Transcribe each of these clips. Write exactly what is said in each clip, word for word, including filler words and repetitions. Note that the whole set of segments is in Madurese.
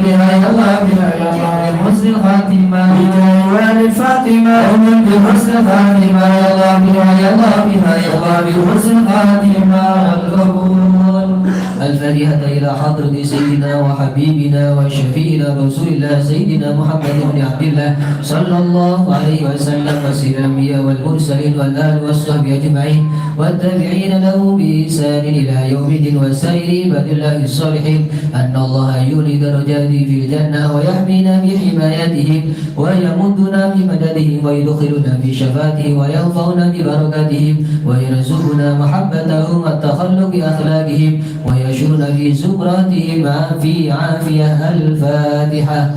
بها يا الله، بها يا الله، بحسن الخاتمة. بجاه والد فاطمة، آمين بحسن الخاتمة يا الله، بها يا الله، بها يا الله، بحسن الخاتمة. القبول. الفاتحة إلى حضرة سيدنا وحبيبنا وشفيعنا رسول الله سيدنا محمد بن عبد الله صلى الله عليه وسلم وسيد الأنبياء والمرسلين والآل والصحب أجمعين والتابعين له بإحسان إلى يوم الدين وسائر عباد الله الصالحين أن الله يعلي درجاتهم في الجنة ويحمينا بحمايتهم ويمدنا بمددهم ويدخلنا في شفاعتهم وينفعنا ببركاتهم ويرزقنا محبتهم والتخلق بأخلاقهم ويحشرنا في زمرتهم في عافية. الفاتحة.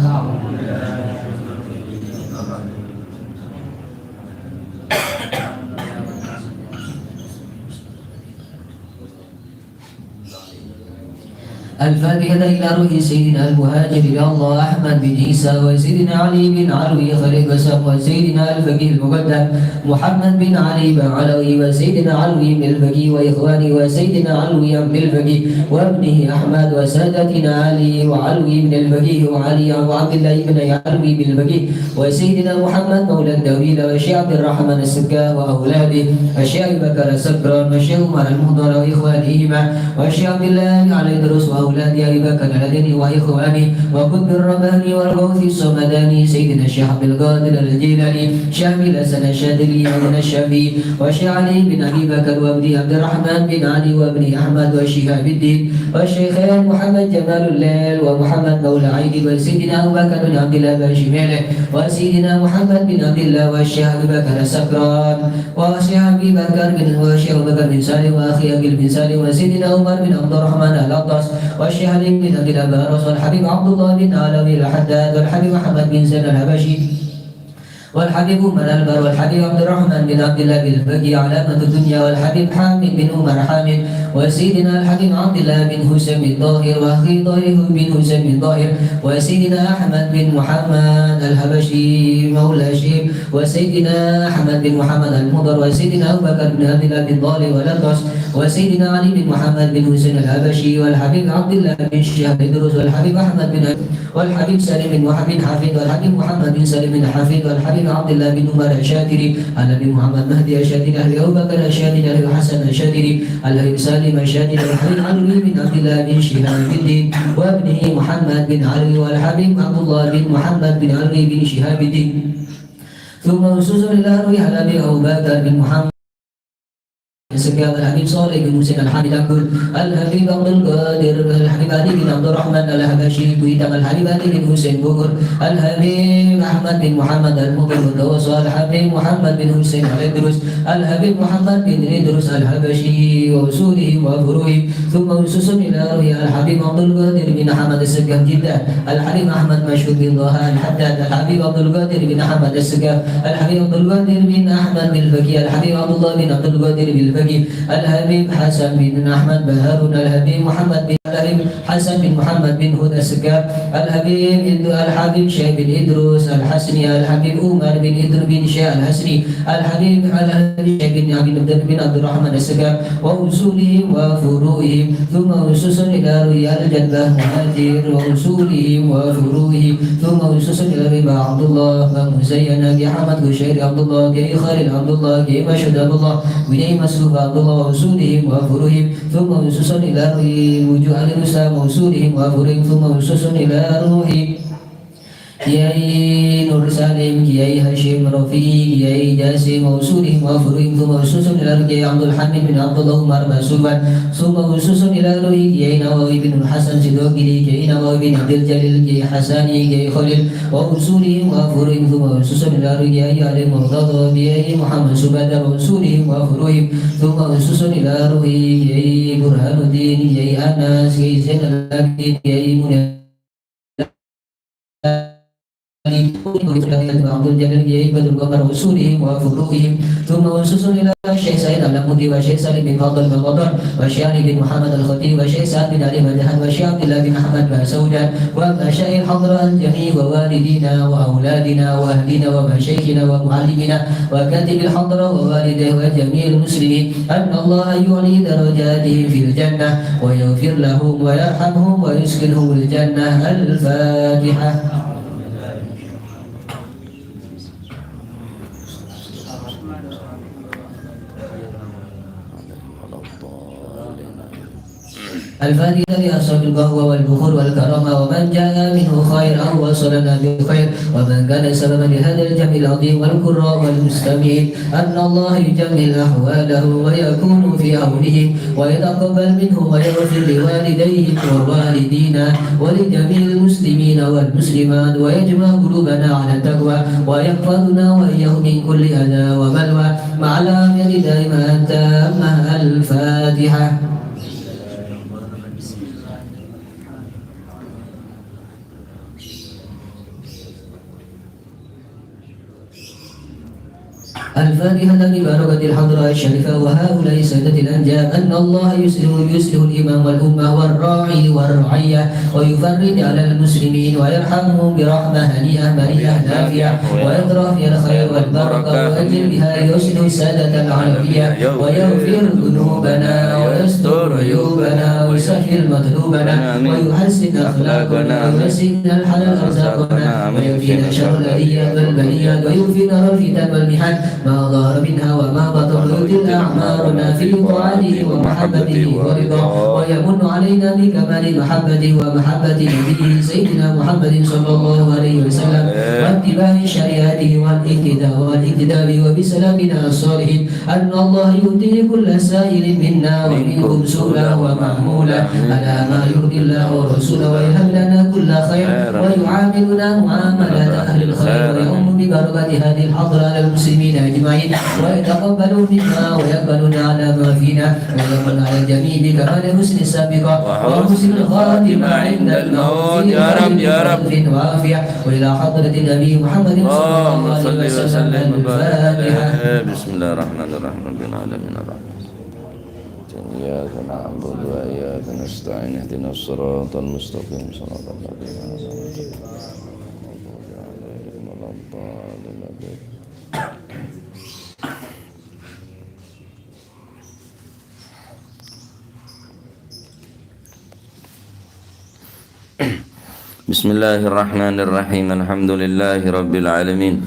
الفاتحة إلى روح سيدنا المهاجر إلى الله أحمد بن عيسى وسيدنا علي بن علوي خليفة وسيدنا الفقيه المقدم محمد بن علي بن علوي وسيدنا علوي بن الفقيه وإخوانه وسيدنا علوي بن الفقيه وابنه أحمد وسادتنا علي وعلوي بن الفقيه وعلي وعبد الله بن علوي بن الفقيه وسيدنا محمد مولى الدولة والشيخ عبد الرحمن السقا وأولاده والشيخ أبي بكر السكران والشيخ عمر المهدر وإخوانهما والشيخ عبد الله علي الدروس وأولاد أبي بكر العدني وإخوانه وقطب الرباني والغوث الصمداني سيدنا الشيخ عبد القادر الجيلاني شيخ أبي الحسن الشاذلي وابن الشافعي والشيخ علي بن أبي بكر وابن عبد الرحمن بن علي وابن أحمد وشهاب الدين والشيخين محمد جمال الليل ومحمد مولى عيد وسيدنا أبو بكر بن عبد الله بن شميلة وسيدنا محمد بن عبد الله والشيخ أبي بكر السكران والشيخ أبي بكر بن والشيخ أبو بكر بن سالم وأخي أبي بن سالم وسيدنا عمر بن عبد الرحمن الأطرس والشيخ علي بن أبي الأبرص والحبيب عبد الله بن علوي الحداد والحبيب محمد بن زين الحبشي والحبيب عمر البر والحبيب عبد الرحمن بن عبد الله بن البقي علامة الدنيا والحبيب حامد بن عمر حامد وسيدنا الحبيب عبد الله بن حسين بن طاهر وأخي طاهر بن حسين بن طاهر وسيدنا أحمد بن محمد الحبشي مولى الشيخ وسيدنا أحمد بن محمد المضر وسيدنا أبو بكر بن عبد الله بن طالب والأطرس وسيدنا علي بن محمد بن حسين الحبشي والحبيب عبد الله بن شهاب الدروز والحبيب أحمد بن والحبيب سالم بن وهب بن حفيظ والحبيب محمد بن سالم بن حفيظ والحبيب عبد الله بن عمر الشاطري الحبيب محمد مهدي الشاطري الحبيب أبو بكر الشاطري الحبيب حسن الشاطري الحبيب سالم الشاطري الحبيب علوي بن عبد الله بن شهاب الدين وابنه محمد بن علوي والحبيب عبد الله بن محمد بن علوي بن شهاب الدين. ثم خصوص إلى روح الحبيب أبو بكر بن محمد السقاف الحبيب صالح بن حسين الحبيب عبد الحبيب عبد القادر الحبيب علي بن عبد الرحمن الحبشي كويتم الحبيب علي بن حسين بوغور الحبيب أحمد بن محمد المقيم الدوس الحبيب محمد بن حسين الإدروس الحبيب محمد بن إدروس الحبشي وأصولهم وفروعهم ثم خصوص إلى روح الحبيب عبد القادر بن أحمد السقاف جدة الحبيب أحمد مشهود بن طه الحداد الحبيب عبد القادر بن أحمد السقاف الحبيب عبد القادر بن أحمد بن الفقي الحبيب عبد الله بن عبد القادر بن الفقي الحبيب حسن بن أحمد بهارون الحبيب محمد بن الحبيب حسن بن محمد بن هود السقاف الحبيب إدو الحبيب شيخ بن إدروس الحسني الحبيب عمر بن إدر بن شيخ الحسني الحبيب الحبيب شيخ بن عبد بن عبد الرحمن السقاف وأصولهم وفروعهم ثم خصوص إلى روح الجدة مهاجر وأصولهم وفروعهم ثم خصوص إلى روح عبد الله بن مزينة بأحمد قشيري عبد الله بخليل عبد الله بمشهود عبد الله بن مسروف عبد الله وأصولهم وفروعهم ثم خصوص إلى روح وجوه الرسل وأصولهم وفروعهم ثم خصوص إلى روح Kiai Nur Salim, Kiai Hasyim Rafi'i, Kiai Jasim, wa usulihim wa furu'ihim, thumma khususun ila Kiai Abdul Hamid bin Abdullah Umar Pasuruan, thumma khususun ila ruhi Kiai Nawawi bin Hasan Sidogiri, Kiai Nawawi bin Abdul Jalil, Kiai Hasani, Kiai Khalil, wa usulihim wa furu'ihim, thumma khususun ila ruhi Kiai Ali Murtadha, Kiai Muhammad Subadar, wa usulihim wa furu'ihim, thumma khususun ila ruhi Kiai Burhanuddin, Kiai Anas, Kiai Zainal Abidin, Kiai Munir وبالله عبد الجليل غيبة القمر وصولهم وفروعهم، ثم أسس إلى الشيخ سعيد العلمودي والشيخ سالم بن فاضل بن رمضان والشيخ علي بن محمد الخطيب والشيخ سعد بن علي مدهن والشيخ عبد الله بن أحمد بن سوجان ومشايخ الحضرة الجميع ووالدينا وأولادنا وأهلنا ومشايخنا ومعلمينا وكاتب الحضرة ووالديه وجميع المسلمين أن الله يعلي درجاتهم في الجنة ويغفر لهم ويرحمهم ويسكنهم الجنة. الفاتحة. الفاتحة لأصحاب القهوة والبخور والكرامة ومن جاء منه خير أو وصلنا بخير ومن كان سببا لهذا الجمع العظيم والقراء والمستمعين أن الله يجمل أحوالهم ويكون في عونهم ويتقبل منهم ويغفر لوالديهم ووالدينا ولجميع المسلمين والمسلمات ويجمع قلوبنا على التقوى ويحفظنا وإياهم من كل أذى وبلوى مع العافية الدائمة التامة. الفاتحة. الفاتحة ببركة الحضرة الشريفة وهؤلاء السادة الأنجاب أن الله يصلح، يصلح الإمام والأمة والراعي والرعية ويفرج على المسلمين ويرحمهم برحمة هنيئة مريئة نافعة ويطرح فيها الخير والبركة ويؤجل بها يصلح السادة العربية ويغفر ذنوبنا ويستر عيوبنا ويسهل مطلوبنا ويحسن أخلاقنا ويوسع لنا الحلال أرزاقنا ويكفينا شر الأذية والبلية ويكفينا الفتن والمحن ما ظهر منها وما بطن ويطل أعمارنا في طاعته ومحبته ورضاه ويمن علينا بكمال محبته ومحبة نبيه سيدنا محمد صلى الله عليه وسلم واتباع شريعته والاقتداء والاقتداء به وبسلفنا الصالحين أن الله يؤتي كل سائل منا ومنكم سؤلا ومأمولا على ما يرضي الله ورسوله ويهب لنا كل خير ويعاملنا معاملة أهل الخير ويعم ببركة هذه الحضرة على المسلمين أجمعين ويتقبل منا ويقبلنا على ما فينا ويمن على الجميع بكمال حسن السابقة وحسن الخاتمة عند الموت يا رب يا رب وعافية وإلى حضرة النبي محمد صلى الله عليه وسلم. الفاتحة. بسم الله الرحمن الرحيم. رب العالمين الرحمن. إياك نعبد وإياك نستعين. اهدنا الصراط المستقيم. صراط الذين أنعمت عليهم غير المغضوب عليهم ولا الضالين. بسم الله الرحمن الرحيم. الحمد لله رب العالمين.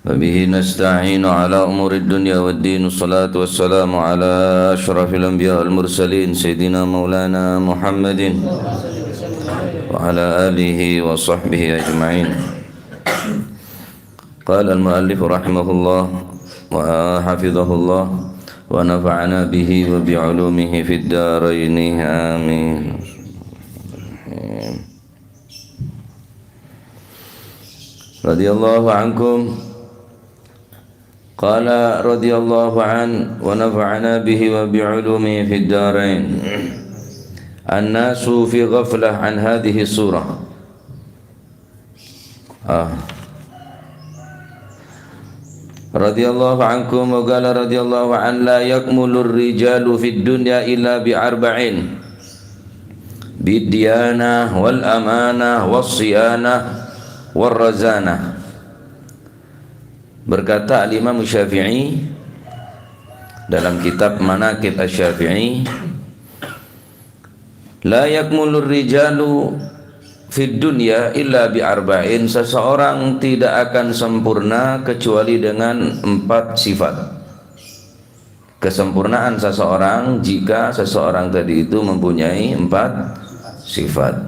وبه نستعين على أمور الدنيا والدين. الصلاة والسلام على أشرف الأنبياء والمرسلين سيدنا مولانا محمد وعلى آله وصحبه أجمعين. قال المؤلف رحمه الله وحفظه الله ونفعنا به وبعلومه في الدارين. آمين. رضي الله عنكم. قال رضي الله عنه ونفعنا به وبعلومه في الدارين. الناس في غفلة عن هذه السورة. Ah. رضي الله عنكم وقال رضي الله عنه: لا يكمل الرجال في الدنيا إلا بأربع: بالديانة والأمانة والصيانة والرزانة. Berkata Al-Imam Syafi'i dalam kitab Manaqib Asy-Syafi'i, "La yakmulur rijalu fid dunya illa bi arba'in." Seseorang tidak akan sempurna kecuali dengan empat sifat. Kesempurnaan seseorang jika seseorang tadi itu mempunyai empat sifat.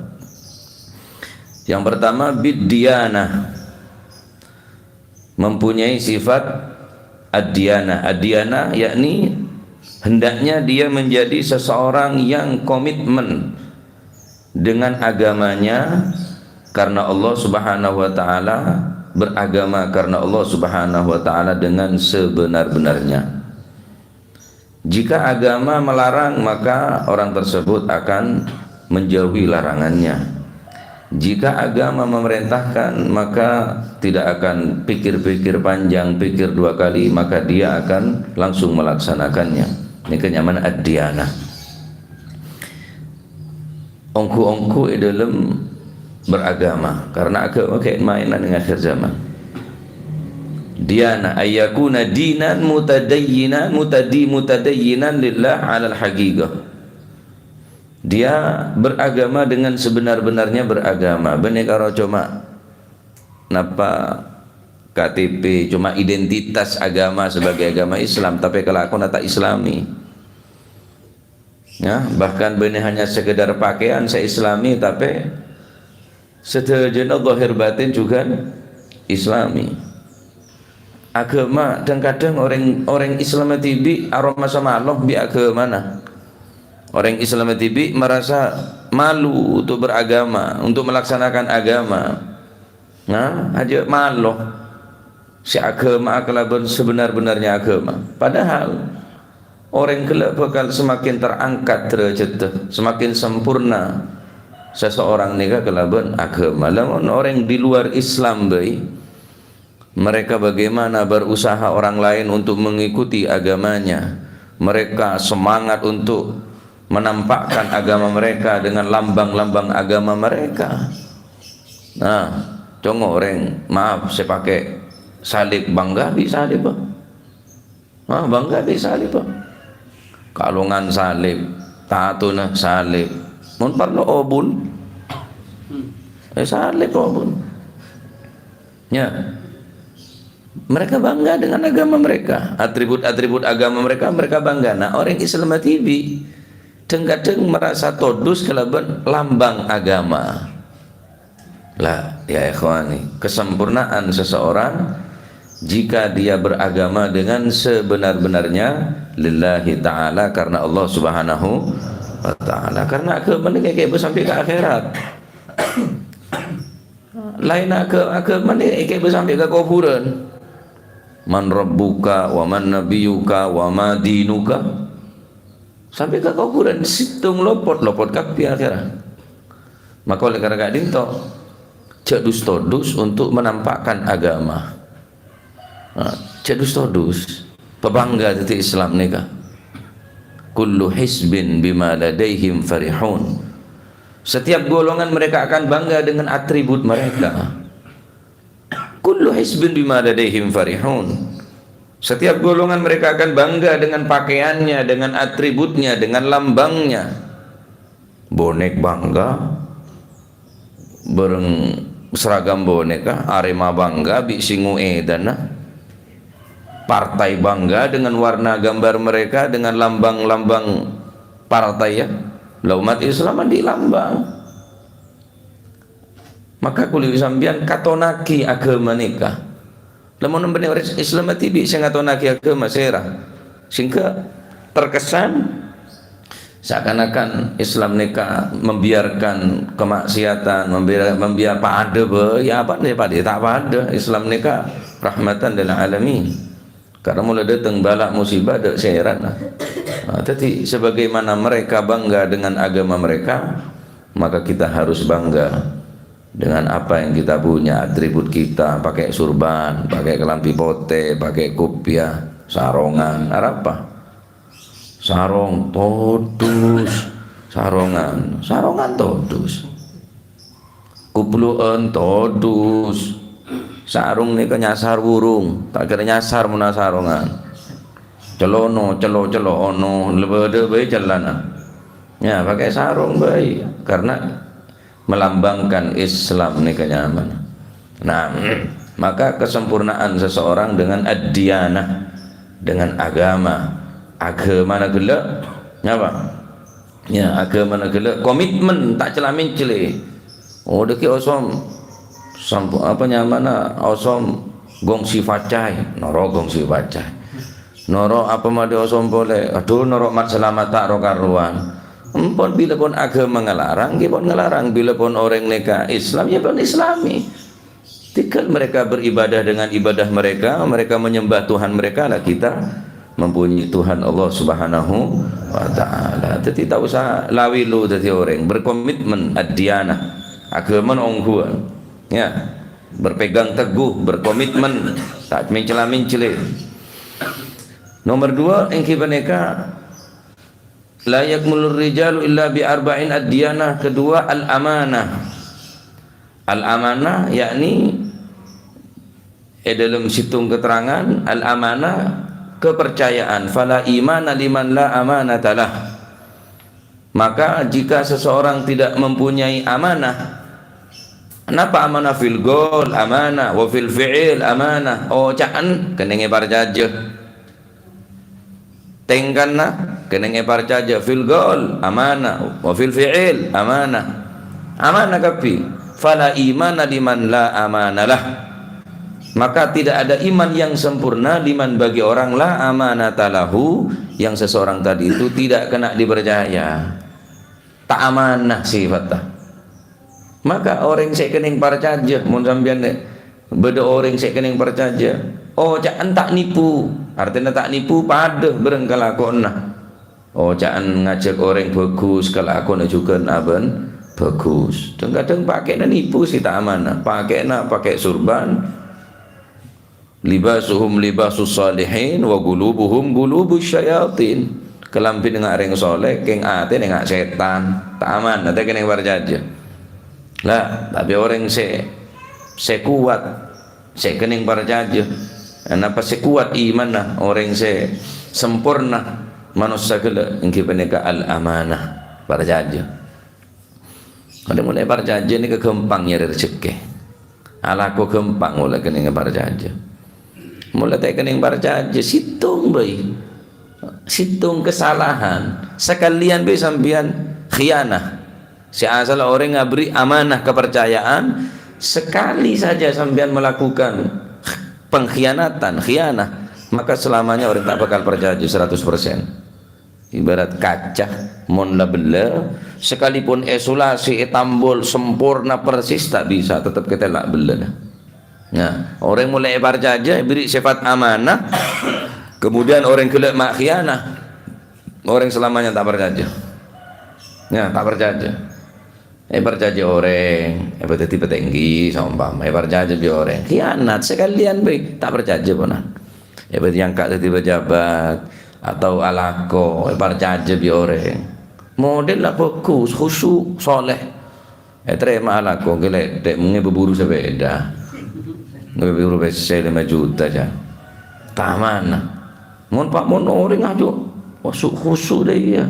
Yang pertama, bid-diyanah. Mempunyai sifat ad-diyanah. Ad-diyanah yakni hendaknya dia menjadi seseorang yang komitmen dengan agamanya karena Allah Subhanahu wa Ta'ala, beragama karena Allah Subhanahu wa Ta'ala dengan sebenar-benarnya. Jika agama melarang, maka orang tersebut akan menjauhi larangannya. Jika agama memerintahkan, maka tidak akan pikir-pikir panjang, pikir dua kali, maka dia akan langsung melaksanakannya. Nèka nyamana ad-diyanah. Ongghu-ongghu è dhâlem beragama, karena agama kayak mainan yang akhir zaman. Diyanah, ayyakuna dinan mutadayyinan, mutadi-, mutadayyinan lillah alal haqiqah. Dia beragama dengan sebenar-benarnya beragama. Bânnè karo coma napa K T P, coma identitas agama sebagai agama Islam, tapè kalakoanna ta' Islami. Ya, bahkan bânnè hanya sekedar pakaian sè Islami, tapè sadhâjâna zahir batin juga Islami. Agama, dhâng-kadhâng orèng, orèng Islam dhibi' aromasa malo bi' agamana. Orèng Islam dhibi' merasa malu untuk beragama, untuk melaksanakan agama. Nah, ajâ' malo sè agama kalabân sebenar-benarnya agama. Padahal orèng ghellâ' bhâkal semakin terangkat derajatnya, semakin sempurna seseorang nèka kalabân agama. Lamon orèng di luar Islam bhâi, mereka bagaimana berusaha orang lain untuk mengikuti agamanya. Mereka semangat untuk menampakkan agama mereka dengan lambang-lambang agama mereka. Nah, congo orèng, maaf, sè pakè salib, bangga bi' salib, ah. Ah, bangga bi' salib, ah. Kalongan salib, tatona salib. Mon parlo obun. Eh, salib obun. Ya. Mereka bangga dengan agama mereka. Atribut-atribut agama mereka, mereka bangga. Nah, orèng Islam dhibi' dhâng-kadhâng merasa todus kalabân lambang agama. Lah, ya ikhwani, kesempurnaan seseorang jika dia beragama dengan sebenar-benarnya lillahi ta'ala, karena Allah Subhanahu wa ta'ala. Karena agama nèka kèya bâ sampè' ka akhèrat. Laèn aga-, agama nèka kèya bâ sampè' ka kobhurân. "Man rabbuka wa man nabiyyuka wa ma dinuka?" Sampè' ka kobhurân, sèttong lopot, lopot kabbhi akhèrat. Maka oleh karena ka'dinto, jhâ' dus-todus untuk menampakkan agama. Nah, jhâ' dus-todus. Pabangga dhâddhi Islam nèka. "Kullu hizbin bima ladaihim farihun." Setiap golongan mereka akan bangga dengan atribut mereka. "Kullu hizbin bima ladaihim farihun." Setiap golongan mereka akan bangga dengan pakaiannya, dengan atributnya, dengan lambangnya. Bonek bangga, bâreng seragam boneka, Arema bangga bi' sè ngoèdana. Partai bangga dengan warna gambar mereka, dengan lambang-lambang partai, ya. Lah, umat Islam andi' lambang. Maka kulâ bi' sampèyan katonaghi agama nèka. Lamon bânnè orèng Islam dhibi' sè ngatonaghi agama sèra. Sehingga terkesan seakan-akan Islam nèka membiarkan kemaksiatan, membiar-, membiar padâ bhâi, ya apa nè padâ? Ta' padâ. Islam nèka rahmatan lil alamin. Karena mula dâteng bala musibah dâ' sèra. Nah, jadi sebagaimana mereka bangga dengan agama mereka, maka kita harus bangga dengan apa yang kita punya, atribut kita, pakai surban, pakai kelambi potè, pakai kopiah, sarongan, arapa? Sarong todus, sarongan, sarongan todus. Kuplu'en todus. Sarong nèka nyasar burung, ta' kèra nyasar monna sarongan. Celono, celo-celo ono, lebada bhâi celana. Ya, pakai sarong bhâi, karena melambangkan Islam nèka nyamana. Nah, maka kesempurnaan seseorang dengan ad-diyanah, dengan agama. Agamana ghellâ', napa? Ya, agamana ghellâ', komitmen, ta' cela-menclè. Oh, dhâggi' osom, sampo-, apa nyamana, osom gongsi facai, noro' gongsi facai. Noro' apa madhi osom polè, adhu, noro' Mat Slamet ta' ro-karowan. Empon, bilâ pon agama ngalarang, ghi pon ngalarang. Bilâ pon orèng nèka Islam, ya pon Islami. Tinggal mereka beribadah dengan ibadah mereka, mereka menyembah Tuhan mereka, lah kita mempunyai Tuhan Allah Subhanahu wa Ta'ala. Jadi, tak usah lawilu jadi orang, berkomitmen ad-diyanah, Aghâmana ongghuwân. Ya, berpegang teguh, berkomitmen, ta' mencela-mencele. Nomor dua, èngghi panèka, "La yakmulur rijalu illa bi arba'in ad-diyanah." Kedua, al-amanah. Al-amanah, yakni è dalam situng keterangan, al-amanah, kepercayaan. "Fala imana liman la amanata lah." Maka jika seseorang tidak mempunyai amanah, napa amanah? Fil qaul amanah, wa fil fi'il amanah. Oca'an kennèng èparcajâ. Tèngkana kennèng èparcajâ, fil qaul amanah, wa fil fi'il amanah. Amanah kabbhi. "Fala imana liman la amanalah." Maka tidak ada iman yang sempurna liman bagi orang la amanata lahu, yang seseorang tadi itu tidak kena dipercaya. Ta' amanah sifatta. Maka orèng sè kennèng parcajâ, mon sampèyan bâdâ orèng sè kennèng parcajâ, oca'an ta' nipu. Artèna ta' nipu padâ bhâreng kalakowanna. Oca'an ngajhâk orèng bhâghus, kalakowanna jhughân abân bhâghus. Dhâng-kadhâng pakè'na nipu sè ta' amanah. Pakè'na pakè' surban, "Libasuhum libasus shalihin wa qulubuhum qulubus syayatin." Kalambhina nga' rèng soleh, kèng atèna nga' sètan. Ta' amanah, ta' kennèng parcajâ. La, tapè orèng sè, sè kowat, sè kennèng parcajâ. Napa sè kowat imanna? Orèng sè samporna manossa ghellâ' èngghi panèka al-amanah, parcajâ. Kadhâng molaè parcajâ nèka ghâmpang nyarè rejhekkè. Alako ghâmpang molaè kennèng parcajâ. Molaè ta' kennèng parcajâ, sèttong bhâi. Sèttong kasalahan, sakalèyan bhâi sampèyan khianah. Sè asalla orèng aberri' amanah kepercayaan, sekali saja sampèyan melakukan pengkhianatan, khianah, maka selamanya orèng ta' bakal parcajâ seratus persen. Ibarat kaca, mon la bellâ, sekalipun isolasi, ètambol samporna persis, ta' bisa, tetep katella' bellâna. Nah, orèng molaè èparcajâ, èberri' sifat amanah, kemudian orèng ghellâ' ma' khianah, orèng selamanya ta' parcajâ. Nah, ta' parcajâ. Èparcajâ orèng, èpadhâddhi patèngghi, saompama, èparcajâ bi' orèng. Khianat, sakalèyan bhâi, ta' parcajâ ponan. Èpadhâddhi angka' dhâddhi pejabat, atau alako, èparcajâ bi' orèng. Model la bhâghus, khusyuk, sholeh. Ètarèma alako, ghi' lèdhek, mengè buru sepeda. Mengè buru pèssè lèma juta, jâ. Tamana. Mon pa' mon orèng ajo, khusyuk, khusyuk dâ' iyâ.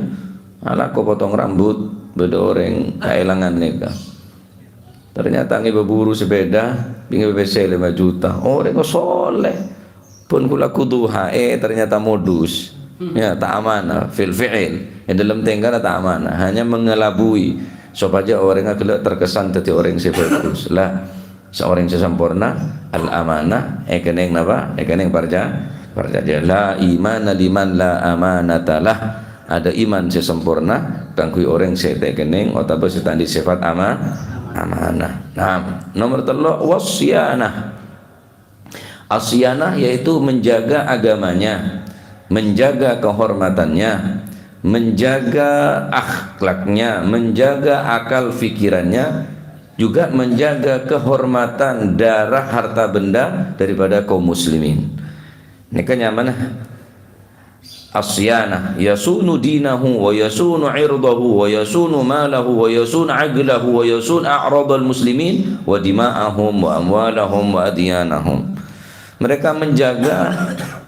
Alako potong rambut, bâdâ orèng kaèlangan nèka. Ternyata ngibâ buru sepeda, ngibâ pèssè lèma juta. Orèng sholeh. Pon kulâ kuduha, eh, ternyata modus. Ya, ta' amanah, fil fi'il. È dâlem tèngkana ta' amanah. Hanya mengelabui. Sopajâ orèngnga ghellâ' terkesan dhâddhi orèng sè bhâghus. La, Saorèng sè samporna, al-amanah, èkennèng napa? Èkennèng parca-, parcajâ. La imana liman la amanata lah. Adâ' iman sè samporna kaangghuy orèng sè ta' èkennèng otabâ sè ta' andi' sèfat ama-, amanah. Nah, nomor tello', wasyanah. Asyanah yaitu menjaga agamanya, menjaga kehormatannya, menjaga akhlaknya, menjaga akal fikirannya, juga menjaga kehormatan darah harta benda daripada kaum muslimin. Nèka nyamana asyanah, yasunu dinahu wa yasunu irdahu wa yasunu malahu wa yasunu aqlahu wa yasunu a'radal muslimin wa dima'ahum wa amwalahum wa adyanahum. Mereka menjaga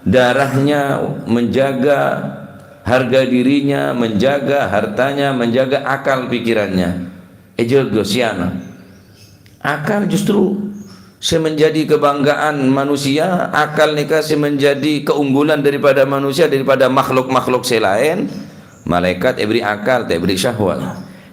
darahnya, menjaga harga dirinya, menjaga hartanya, menjaga akal pikirannya. Èjâgâ, syanah. Akal justru sè menjadi kebanggaan manusia, akal nèka sè menjadi keunggulan daripada manusia, daripada makhluk-makhluk sè laèn. Malaèkat èbèrri' akal, ta' èbèrri' syahwat.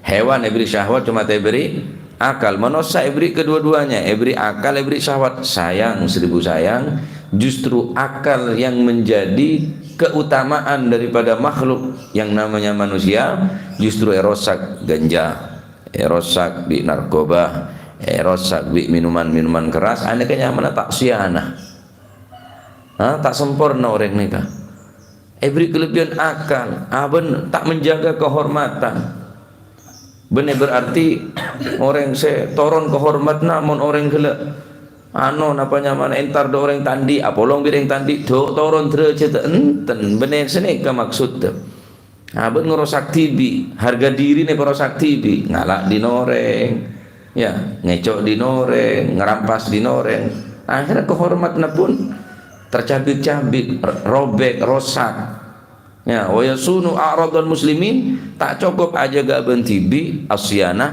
Hèwan èbèrri' syahwat, coma ta' èbèrri' akal. Manossa èbèrri' kedua-duanya, èbèrri' akal, èbèrri' syahwat. Sayang, seribu sayang, justru akal yang menjadi keutamaan daripada makhluk yang namanya manusia, justru èrosak ganja. Èrosak bi' narkoba, èrosak bi' minuman-minuman keras, anèka nyamana ta' syanah. Ha, ta' samporna orèng nèka. Èbèrri' kalebbiyan akal, abân ta' menjaga kehormatan. Bânnè berarti orèng sè toron kahormadhâna mon orèng ghellâ', ano, napa nyamana, entar dâ' orèng ta' andi', apolong bi' orèng ta' andi', dâ' toron dârâjhâddhâ, enten, bânnè sanèka maksodda. Abâ' ngrosak dhibi', harga dirina èparosak dhibi', ngala' dhin orèng, ya, ngèco' dhin orèng, ngrampas dhin orèng. Akhirnya kahormadhâna pun tercabik-cabik, r-, robek, rosak. Ya, wa yasunu a'radhal muslimin, ta' cokop ajâgâ abân dhibi', as-siyanah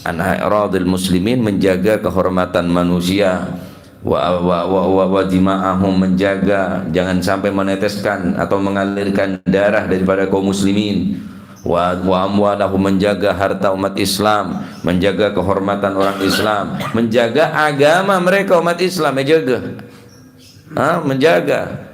an a'radhil muslimin, menjaga kehormatan manusia. Wa, wa, wa, wa, wa dima'ahum, menjaga, jangan sampai meneteskan atau mengalirkan darah daripada kaum muslimin. Wa, wa amwalahum, menjaga harta umat Islam, menjaga kehormatan orang Islam, menjaga agama mereka umat Islam, èjâgâ. Ha, menjaga.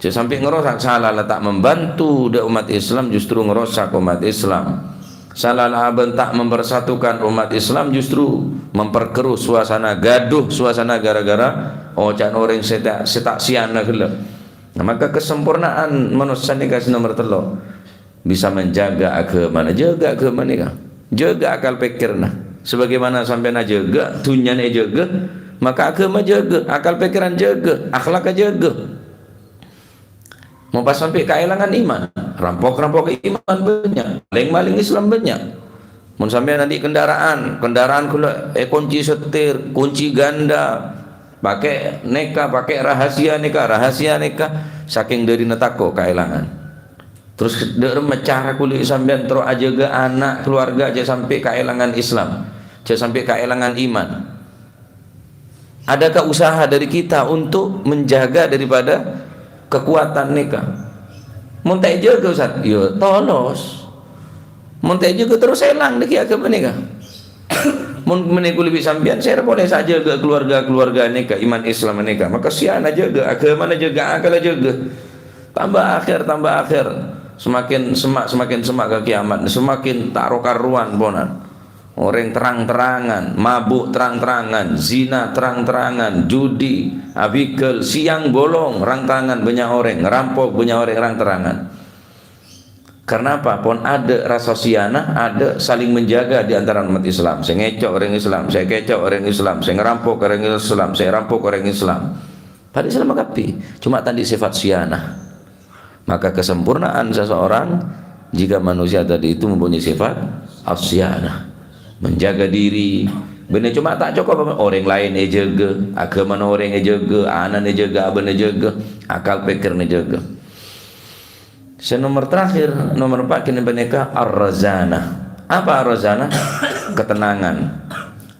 Jhâ' sampè' ngrosak, sala la ta' membantu dâ' umat Islam, justru ngrosak umat Islam. Sala la abân ta' mempersatukan umat Islam, justru memperkeruh suasana gaduh, suasana gara-gara oca'na orèng sè ta', sè ta' siyana ghellâ'. Nah, maka kesempurnaan manossa nèka sè nomer tello'. Bisa menjaga aghâmana, jâgâ aghâma nèka. Jâgâ akal pèkkèrra. Sebagaimana sampèyan ajâgâ, dhunnyana èjâgâ, maka aghâma jâgâ, akal pèkkèran jâgâ, akhlakka jâgâ. Mon pas sampè' kaèlangan iman, rampok-rampok iman bânnya', maling-maling Islam bânnya'. Mon sampèyan andi' kendaraan, kendaraan ghulâ èkonci setir, kunci ganda, pakè' nèka, pakè' rahasia nèka, rahasia nèka, sakèng dârina tako' kaèlangan. Terros dâ' remma cara kulâ sampèyan terro ajâgâ ana' keluarga jhâ' sampè' kaèlangan Islam, jhâ' sampè' kaèlangan iman. Adakah usaha dari kita untuk menjaga daripada kekuatan nèka? Mon ta' èjâgâ, Ustaz, ya tolos. Mon ta' èjâgâ terros èlang dhâggi' aghâma nèka. Mon mènè kulâ bi' sampèyan, sèra polè sè ajâgâ keluarga-keluarga nèka, iman Islam nèka. Maka siyana jâgâ, aghâmana jâgâ, akalla jâgâ. Tambâ akhèr, tambâ akhèr. Semakin semma', semakin semma' ka kiamat. Semakin ta' ro-karowan, ponan. Orèng terang-terangan, mabuk terang-terangan, zina terang-terangan, judi, abigel, siang bolong, rang-terangan bânnya' orèng, rampok bânnya' orèng, rang-terangan. Karena apa? Pon adâ' rasa siyana, adâ' saling menjaga di antara umat Islam. Sè ngèco' orèng Islam, sè èkèco' orèng Islam, sè ngarampok orèng Islam, sè èrampok orèng Islam. Padâ Islam kabbhi, cuma ta' andi' sifat siyana. Maka kesempurnaan seseorang jika manusia tadi itu mempunyai sifat as-siyana, menjaga diri. Bânnè cuma ta' cokop orèng laèn èjâgâ, aghâmana orèng èjâgâ, ana'na èjâgâ, abâ'na èjâgâ, akal pèkkèrra èjâgâ. Sè nomer terakhir, nomer empat kènè panèka ar-razanah. Apa ar-razanah? Ketenangan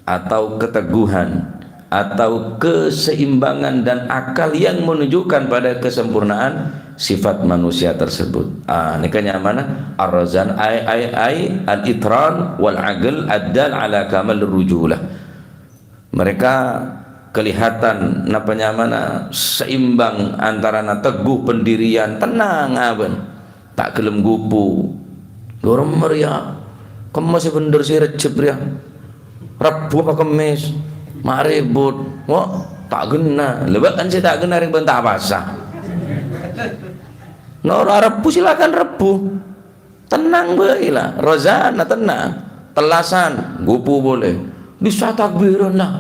atau keteguhan atau keseimbangan dan akal yang menunjukkan pada kesempurnaan sifat manusia tersebut. Ah, nèka nyamana ar-razan ai, ai, ai al-itran wal aql ad-dal ala kamal rujulah. Mereka kelihatan napa nyamana seimbang antarana teguh pendirian, tenang abân. Ta' ghellem gupu. Dâ' remma rèya. Kemma sè bhendher sè Rejjeb rèya. Rebbhu apa Kemmès? Ma' rèbut. Wah, ta' ghenna. Lha bâ'na sè ta' ghenna rèng bân ta' pasa. Noro' Rebbhu, silakan Rebbhu. Tenang bhâi la. Rozana tenang. Tellasan, gupu polè. Bisa takbiran la.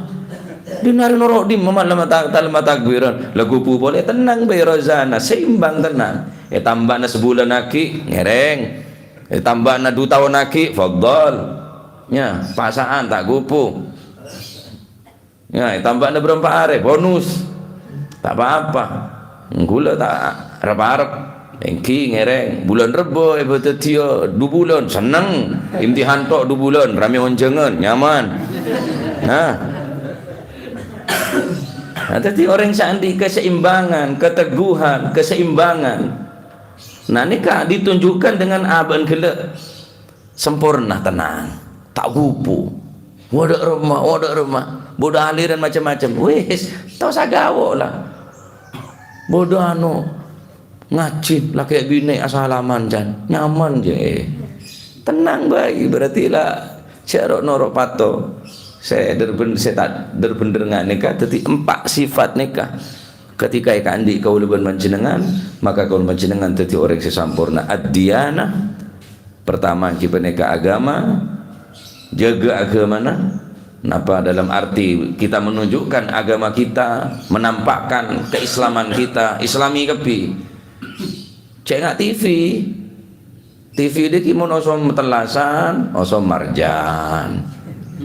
Dinarè noro' dimma ma' la ma' ta-, ta' la ma' takbiran. La gupu polè, tenang bhâi rozana. Seimbang tenang. È tambâna sabulân aghi', ngèrèng. È tambâna du taon aghi', fadhal. Ya, pasa'an ta' gupu. Ya, è tambâna bârâmpa arè, bonus. Ta' pa-apa. Ghulâ ta' arep-arep. Èngghi ngèrèng. Bulân Rebbhu èpadhâddhiyâ du bulân, senneng. Imtihan tok du bulân, ramè onjhângan, nyaman. Nah. Nah, dhâddhi orèng sè andi' keseimbangan, keteguhan, keseimbangan. Nah, nèka ditunjukkan dengan abâ'na ghellâ'. Samporna, tenang. Ta' gupu. Wâdâ' remma, wâdâ' remma. Bâdâ aliran macem-macem. Wis, ta' osa gawo' la. Bâdâ anu, ngajhi, lakè binè asalaman, can. Nyaman, jâ. Tenang bhâi, berarti la sè ro'-noro' pato. Sè dâr-bhân-, sè ta' dâr-bhendher nga' nèka, dhâddhi empa' sifat nèka. Ketika èkaandi' kaulâ bân panjhennengngan, maka kaulâ panjhennengngan dhâddhi orèng sè samporna. Ad-diyanah, pertama, èngghi panèka agama, Jaga agamana. Napa? Dalam arti kita menunjukkan agama kita, menampakkan keislaman kita, Islami kabbhi. Cè' nga' T V. T V dhâggi' mon osom tellasan, osom marjan.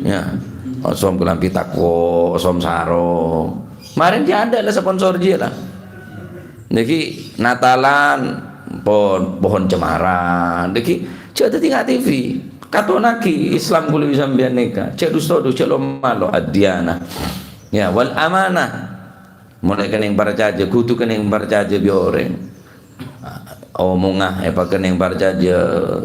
Ya. Osom kalambhi tako, osom sarong. Marèn jhâ' adâ' la sponsor jiyâ la. Nèkè Natalan pon, pohon cemara. Nèkè jhâ' dhâddhi nga' T V. Katonaghi Islam kulâ bi' sampèyan nèka. Jhâ' du-sadu, jhâ' lo-malo, ad-diyanah. Ya, wal amanah. Molaè kenning parcajâ, kodhu kenning parcajâ bi' orèng. Omongnga èpakenning parcajâ,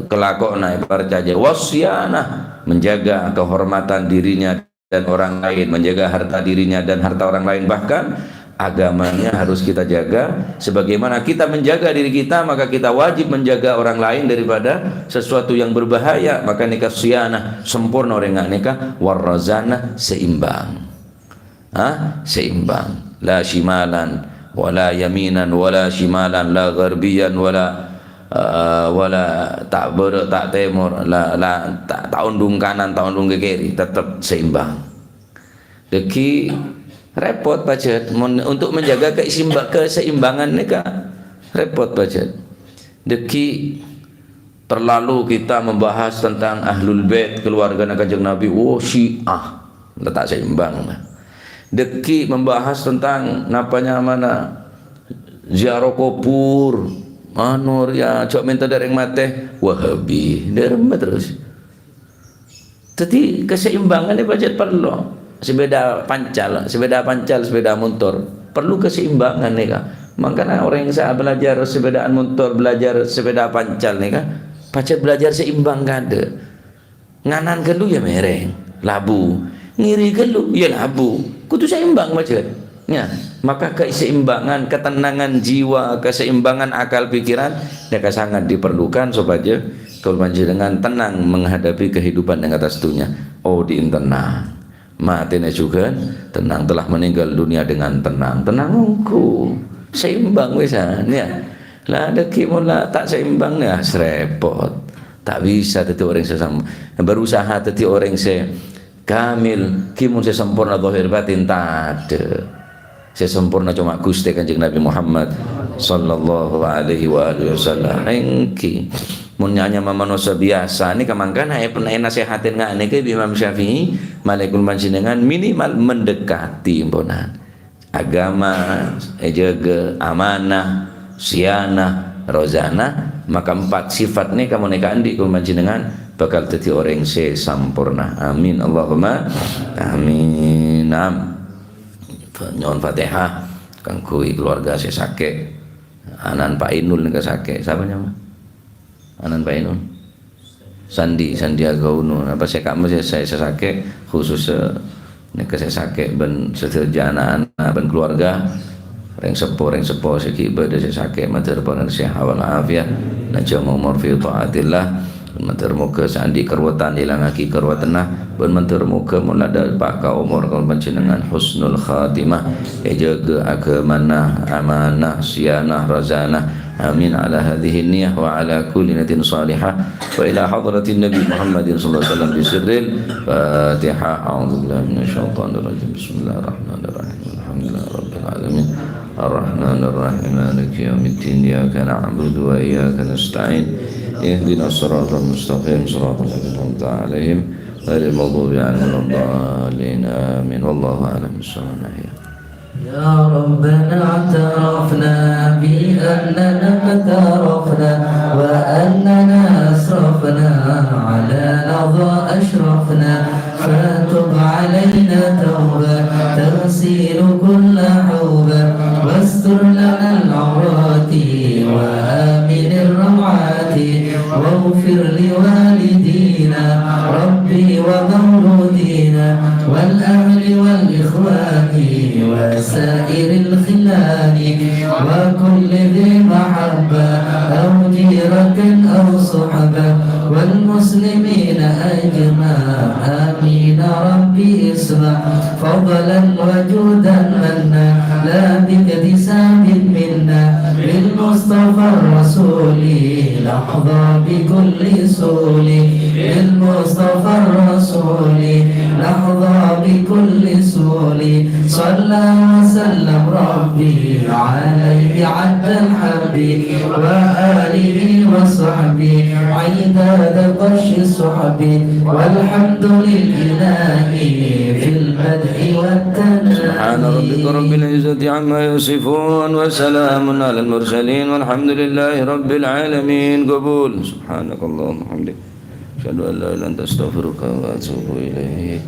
kalakowanna èparcajâ. Wasyanah, menjaga kehormatan dirinya dan orang lain, menjaga harta dirinya dan harta orang lain. Bahkan agamanya harus kita jaga. Sebagaimana kita menjaga diri kita, maka kita wajib menjaga orang lain daripada sesuatu yang berbahaya. Maka nèka syanah, sempurna orèng nga' nèka, warrazanah, seimbang. Ha? Seimbang. La shimalan, wala yaminan, wala shimalan, la gharbiyan, wala, eh, wala ta' bârâ', ta' tèmor, la, la, ta', ta' ondung kanan, ta' ondung ka kiri, tetep seimbang. Dhâggi' repot pajhât. Mon, untuk menjaga keisimba-, keseimbangan nèka repot pajhât. Dhâggi' terlalu kita membahas tentang Ahlul Bait, keluargana Kanjeng Nabi, wo, Syiah. La ta' seimbang. Dhâggi' membahas tentang napa nyamana ziarah kubur, anu, ya, jhâ' mènta dâri orèng matè, Wahabi. Dâremma terros. Dhâddhi, kaseimbangan nèka pajhât parlo. Sepeda pancal, sepeda pancal, sepeda motor. Parlo kaseimbangan nèka. Mangkana orèng sè belajar sepedaan motor, belajar sepeda pancal nèka, pajhât belajar seimbang kaadâ'. Nganan ghâllu ya mèrèng, labu. Ngèrè ghâllu ya labu. Kodhu seimbang pajhât. Ya, maka keseimbangan, ketenangan jiwa, keseimbangan akal pikiran, nèka sangat diperlukan sopajâ kaulâ panjhennengan tenang menghadapi kehidupan yang atas dunia. Odi'in tenang. Matèna jhughân tenang, telah meninggal dunia dengan tenang. Tenang ongghu. Seimbang wisan, ya. La, dhâggi' mon la ta' seimbang, ya, srèpot. Ta' bisa dhâddhi orèng sè sam-, berusaha dhâddhi orèng sè kamil, ghi' mon sè samporna zahir batin tadâ'. Sè samporna coma Ghustè Kanjeng Nabi Muhammad sallallahu alaihi wa alihi wasallam. Èngghi. Mon nyanyama manossa biyasa, nèka mangkana èpen-, ènasèhatè nga' nèka bi' Imam Syafi'i, malaèkat panjhennengan minimal mendekati, emponan. Agama èjâgâ, amanah, siyanah, rozanah, maka empat sifat nèka mon èkaandi' kaulâ panjhennengan bhâkal dhâddhi orèng sè samporna. Amin, Allahumma amin. Am. Nyo'on Fatihah kaangghuy keluarga sè sakè'. Ana'na Pak Inul nèka sakè'. Sapa nyama? Ana'na Pak Inul? Sandi, Sandiaga Uno. Napa sè ka'emma sè, sè, sè sakè', khusus, eh, nèka sè sakè' bân sadhâjâ ana'-ana' bân keluarga, rèng seppo, rèng seppo sè ghi' bâdâ sè sakè', mandhâr pangartèyan wal afiyah, lanjhâng omor fi thaatillah, mandhâr moghâ sè andi' karowatan èlangaghi karowatanna, bân mandhâr moghâ mon la dâpa' ka omor kaulâ panjhennengan husnul khatimah, èjâgâ aghâmana, amanah, siyanah, rozanah, Amin ala hadhihi niyah wa ala kulli niyatin salihah. Wa ila hadratin Nabi Muhammadin sallallahu alaihi wasallam bi sirril Fatihah. A'udzu billahi minasy syaithanir rajim. Bismillahirrahmanirrahim. Alhamdulillahi rabbil alamin. Arrahmanirrahim. Maliki yaumiddin. Iyyaka na'budu wa iyyaka nasta'in. Ihdinas siratal mustaqim. Siratal ladzina an'amta 'alaihim ghairil maghdubi 'alaihim waladdallin. Amin. Wallahu a'lam bissawab. يا ربنا اعترفنا بأننا اقترفنا وأننا أسرفنا على لظى أشرفنا فتب علينا توبة تغسل كل حوبة واستر لنا العورات وآمن الروعات واغفر لوالدينا ربي ومولودينا والأهل والإخوان وسائر الخلان وكل ذي محبة أو جيرة أو صحبة والمسلمين أجمع. آمين رب اصنع فضلا وجودا منا لا باكتساب منا بالمصطفى الرسول نحظى بكل سول بالمصطفى الرسول نحظى بكل سول صلى وسلم ربي عليه عد الحب وآله وصحبه عداد قش السحب والحمد لله في المدح والثناء. سبحان ربك رب العزة عما يصفون وسلام على المرسلين والحمد لله رب العالمين. قبول. سبحانك اللهم وبحمدك. أشهد أن لا إله إلا أنت أستغفرك وأتوب إليك.